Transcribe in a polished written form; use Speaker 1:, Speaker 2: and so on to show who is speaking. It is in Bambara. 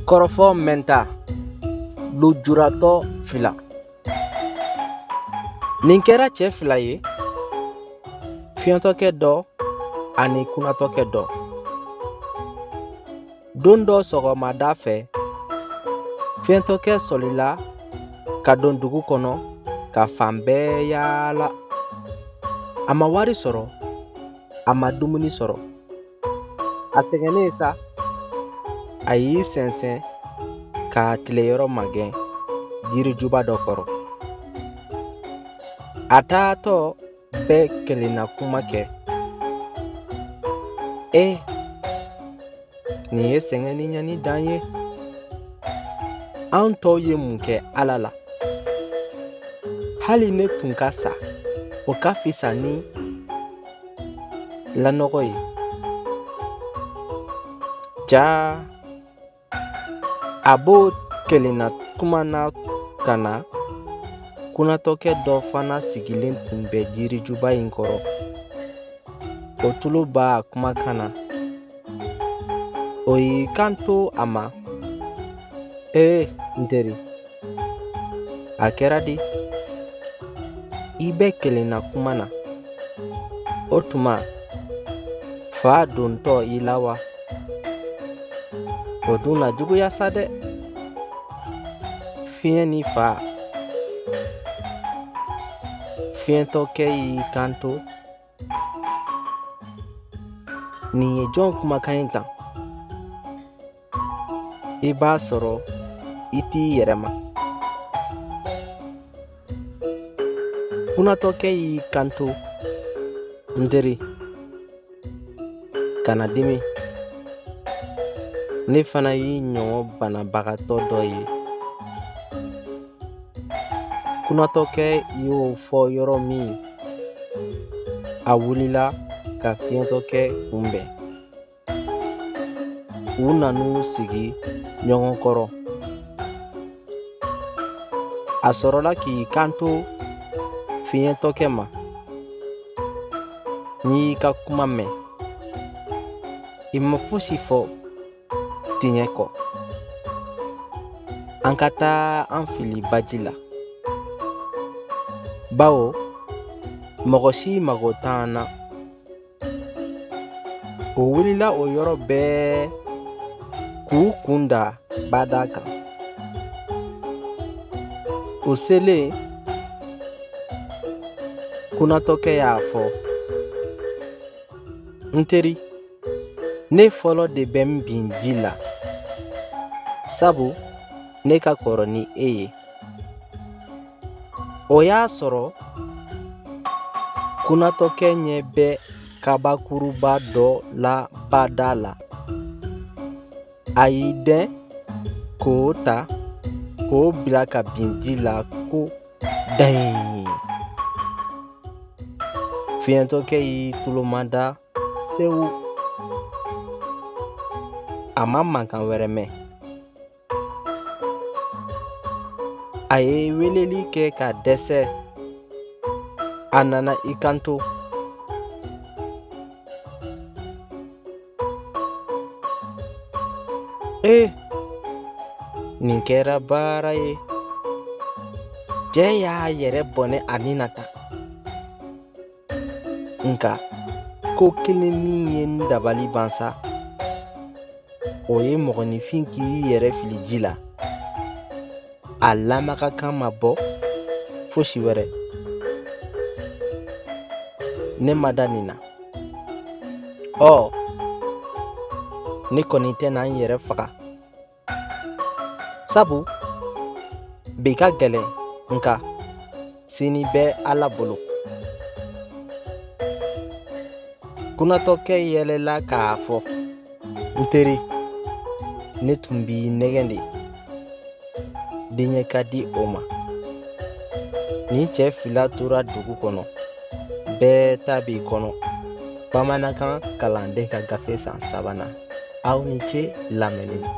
Speaker 1: Kɔrɔfɔ mɛnta lujuratɔ fila. Nin kɛra cɛ fila ye, fiyentɔkɛ dɔ ani kunatɔkɛ dɔ. Don dɔ sɔgɔmada fɛ, fiyentɔkɛ sɔlila ka don dugu kɔnɔ ka fan bɛɛ yaala. A ma wari sɔrɔ, a ma dumuni sɔrɔ. A sɛgɛnnen sa, a y'i sɛnsɛn k'a tileyɔrɔ magɛn jirijuba dɔ kɔrɔ. A taatɔ bɛ kelenna kuma kɛ: E, nin ye sɛgɛn ni ɲani dan ye. An tɔw ye mun kɛ Ala la? Hali ne tun ka sa, o ka fisa ni lanɔgɔ ye. Jaa, a b'o kelenna kuma na ka na, kunatɔkɛ dɔ fana sigilen tun bɛ jirijuba in kɔrɔ. O tulo b'a kumakan na. O y'i kanto a ma: Ee, n teri, a kɛra di? I bɛ kelenna kuma na. O tuma, fa dontɔ i la wa? O dun na juguya sa dɛ. Fiɲɛ ni fa. Fiyentɔkɛ y'i kanto: Nin ye jɔn kumakan ye tan? I b'a sɔrɔ i t'i yɛrɛ ma. Kunatɔkɛ y'i kanto: N teri, kana dimi, ne fana y'i ɲɔgɔn banabagatɔ dɔ ye. Kunatɔkɛ y'o fɔ yɔrɔ min, a wulila ka fiyentɔkɛ kunbɛn. U nan'u sigi ɲɔgɔn kɔrɔ. A sɔrɔla k'i kanto fiyentɔkɛ ma: N y'i ka kuma mɛn, i ma fosi fɔ tiɲɛ kɔ. An ka taa an fili baji la, bawo mɔgɔ si mago t'an na. U wulila o yɔrɔ bɛɛ k'u kun da bada kan. U selen, kunatɔkɛ y'a fɔ: N teri, ne fɔlɔ de bɛ n bin ji la, sabu ne ka kɔrɔ ni e ye. O y'a sɔrɔ kunatɔkɛ ɲɛ bɛ kabakuruba dɔ la bada la. A y'i dɛn k'o ta k'o bila ka bin ji la ko dayi. Fiyentɔkɛ y'i tulomada sewu, a ma mankan wɛrɛ mɛn. A ye weleli kɛ ka dɛsɛ. A nana i kanto: Ee, nin kɛra baara ye. Cɛ y'a yɛrɛ bɔnɛ a ni na tan. Nka ko kelen min ye n dabali ban sa, o ye mɔgɔninfin k'i yɛrɛ fili ji la, a lamagakan ma bɔ fosi wɛrɛ. Ne ma da nin na. Ɔ, ne kɔni tɛna n yɛrɛ faga, sabu bi ka gɛlɛn, nka sini bɛ Ala bolo. Kunatɔkɛ yɛlɛla k'a fɔ: N teri, ne tun b'i nɛgɛn de. Diɲɛ ka di o ma. Nin cɛ fila tora dugu kɔnɔ, bɛɛ ta b'i kɔnɔ. Bamanankan kalanden ka gafe san sabanan. Aw ni ce lamɛnni na.